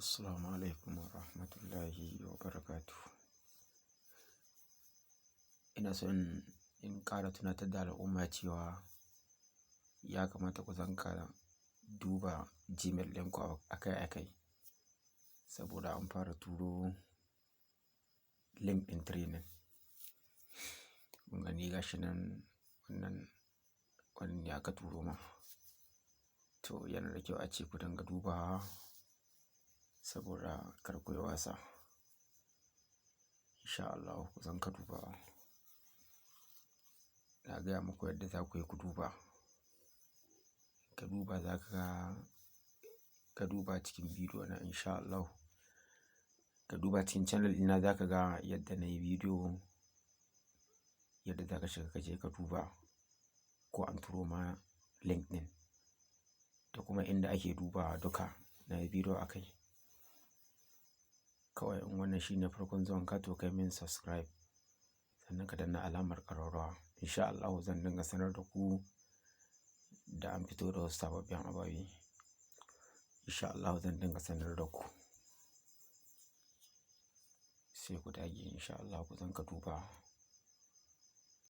Assalamu alaikum wa rahmatullahi wa barakatuh. Ina son in ƙara tunatar da al'umma cewa ya kamata ku zanka duba Gmail ɗinku akai-akai saboda an fara turo link ɗin training. Kun gani gashi nan, wannan, wannan ne aka turo ma. To, yana da kyau ace ku dinga dubawa saboda kar ku yi wasa. In sha Allahu ku zanka dubawa. Na gaya muku yadda za ku yi ku duba. Ka duba za ka ga, ka duba cikin bidiyo na in sha Allahu. Ka duba cikin channel ɗina, za ka ga yadda na yi bidiyo, yadda za ka shiga ka je ka duba ko an turo ma link ɗin da kuma inda ake dubawa, duka na yi bidiyo a kai. Kawai in wannan shine farkon zuwan ka, to kai min subscribe sannan ka danna alamar ƙararrawa. In sha Allahu zan dinga sanar da ku da an fito da wasu sababbin ababe. In sha Allahu zan dinga sanar da ku. Sai ku dage, in sha Allahu, ku zanka duba.